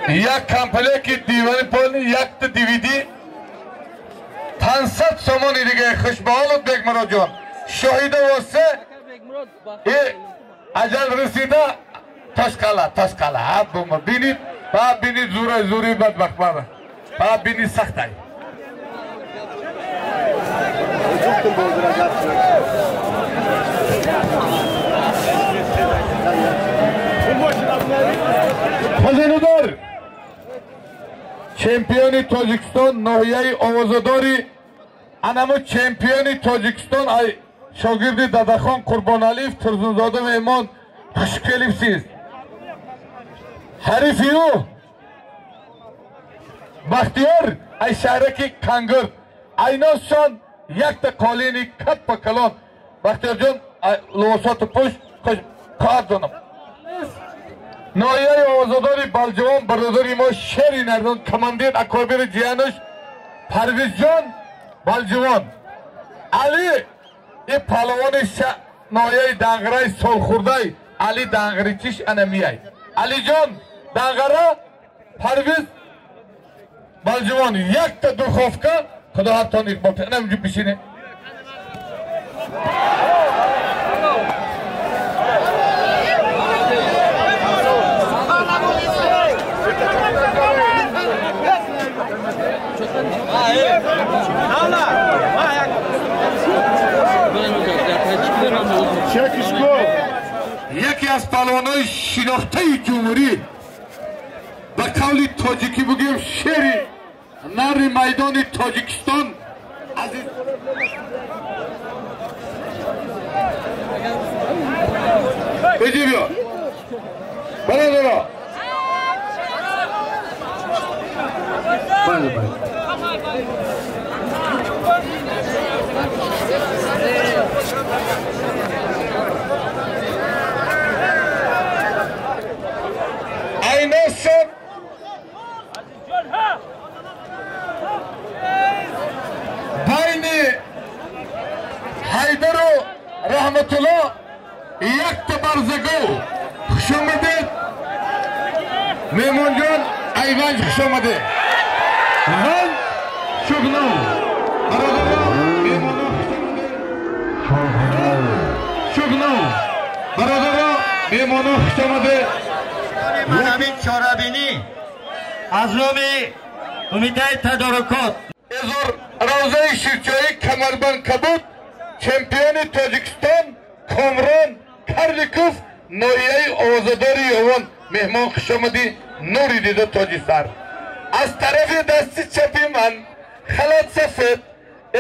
Як комплекти дивани полни, якта DVD, 500 сомони дига. Хуш ба ҳолат, Бекмуродҷон. Шоҳида восе и аҷал расида Тошқала, Тошқала. Бума бинид, ба бинид зура зури бадбахт бара. Ба бинид сахтай. Хазинадор, чемпиони Тоҷикистон ноҳияи Овозадори, анамо чемпиони Тоҷикистон ай шогирди Дадахон Қурбоналиев Турсунзода меҳмон, хуш келибсиз. Ҳарифи ӯ Бахтиёр ай шаҳраки Кангурд. Айносшон якта қолини каппа калон. Бахтиёрҷон, либосоту пӯш, хуш қадонам. Ноҳияи Овозадори Балҷувон, бародари мо шери нардон, командир акобири ҷиянуш Парвизҷон Балҷувон. Али и палавони ноҳияи Данғарай солхӯрдай Али Данғаричиш ана мияй. Алиҷон Данғара, Парвиз Балҷувон, якта духовка. Худо ҳаттон иқбол. Ана инҷо бишине. Яке аз палвонои шинохтаи ҷумҳурӣ, ба қавли тоҷикӣ бигӯем, шери нари майдони Тоҷикистон азиз иҷи биё, бародаро. Бале, бале. Айносов байни Ҳайдару Раҳматулло якта барзагов. Хуш омадед, меҳмонҷон. Айванҷ, хуш омадед. Ван Шугнов, бародаро, меҳмоно, хуш омадед. Шугнов, бародаро, меҳмоно, хуш омадед. Ман ҳамин чорабинӣ аз номи Кумитаи тадорукот Эзор равзаи ширчоӣ, камарбанд кабуд, чемпиони Тоҷикистон Комрон Карликов, ноҳияи Овозадори Ёвон. Меҳмон, хуш омадӣ, нури дида, тоҷи сар. Аз тарафи дасти чапи ман халат сафед,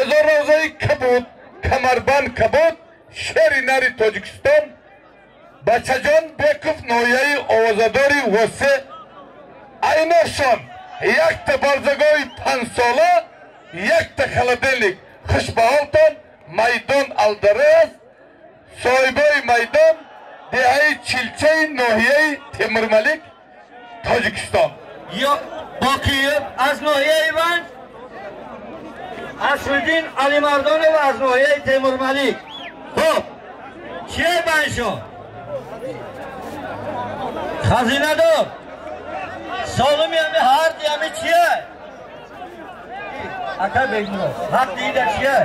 эзор равзаи кабуд, камарбанд кабуд, шери нари Тоҷикистон Бачаҷон Беков, ноҳияи Овозадори Восе. Айношон якта барзагоҳи панҷсола, якта холодильник. Хуш ба ҳолтон. Майдон Алдаре аст, соҳибои майдон деҳаи Чилчаи ноҳияи Темурмалик, Тоҷикистон. Боқиев аз ноҳияи Ванҷ, Аслиддин Алимардонов аз ноҳияи Темурмалик. Хуб, чие байншон? Хазинадор солими ҳами ҳарди ҳами чие? Ака Бекмурод, ҳаққи ида чие?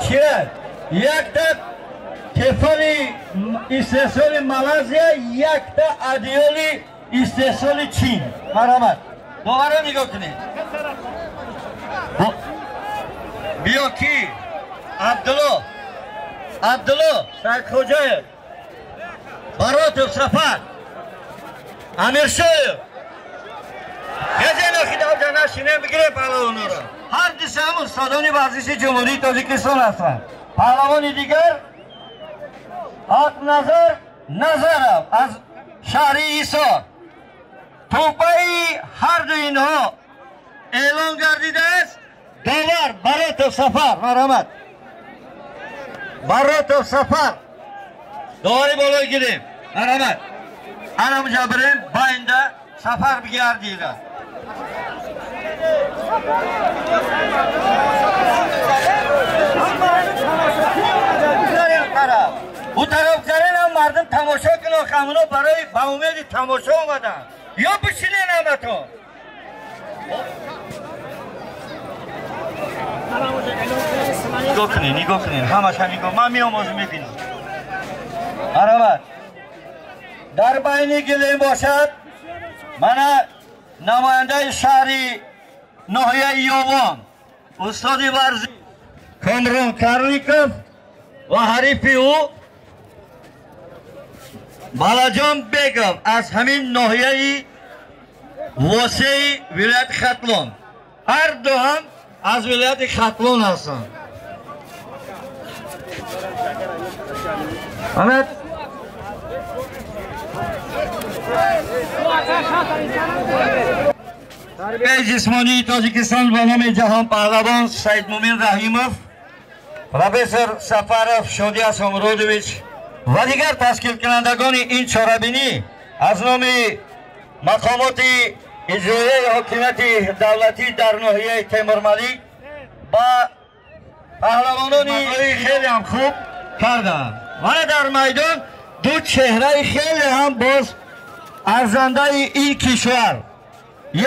Чие? Якта тефали истеҳсоли Малайзия, якта адиёли истеҳсоли Чин. Марҳамат, доваро нигоҳ кунед. Биё ки Абдулло, Абдулло Саидхоҷаев, Баротов Сафар, Амиршоев. Хезен бигирем паҳлавонро. Ҳар ду сеам устодони варзиши Ҷумҳурии Тоҷикистон ҳастанд. Паҳлавони дигар Ҳақназар Назаров аз шаҳри Ҳисор. Тӯҳфаи ҳар ду инҳо эълон гардидааст. Довар Баротов Сафар, марҳамат. Баротов Сафар, довари болои гирем, марҳамат. Ана муҷа бирем байнда Сафар бигардида. У тараф каренам мардум тамошо кунанд, ҳамуно барои ба умеди тамошо омаданд. Ё бишинен ҳаматон. Нигоҳ кунед, нигоҳ кунед, ҳамаша нигоҳ. Ман меом озу мебинам. Марҳамат. Дар байни гилем бошад мана намояндаи шаҳри ноҳияи Ёвон, устоди варзиш Комрон Карликов ва ҳарифи ӯ Балаҷон Бегов аз ҳамин ноҳияи Восеи вилояти Хатлон. Ҳар ду ҳам аз вилояти Хатлон ҳастанд. Ана ҷисмонии Тоҷикистон ба номи Ҷаҳон Паҳлавон Саидмумин Раҳимов, профессор Сафаров Шодия Сомродович ва дигар ташкилкунандагони ин чорабинӣ аз номи мақомоти иҷроияи ҳокимияти давлатӣ дар ноҳияи Темурмалик ба паҳлавонони хеле ҳам хуб карданд. Вале дар майдон ду чеҳраи хеле ҳам боз арзандаи ин кишвар,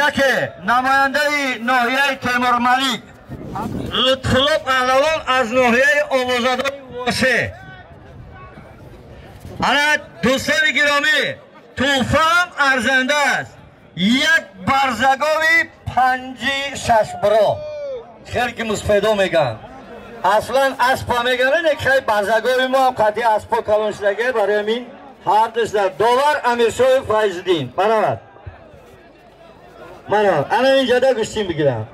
яке намояндаи ноҳияи Темурмалик Лутфулло паҳлавон аз ноҳияи Овозадори Восе. Ана дӯстони гиромӣ, тӯҳфаам арзанда аст. Як барзагови 5-6 биро. Хеле ки мусфедо мегӯянд. Аслан аспа мегӯянд, хеле барзагови мо ҳам қатъи аспо калон шудагӣ, барои ҳамин ҳар душ дар довар Амиршоев Файзиддин. Марҳамат. Марҳамат. Ана ин ҷода гӯштин бигирам.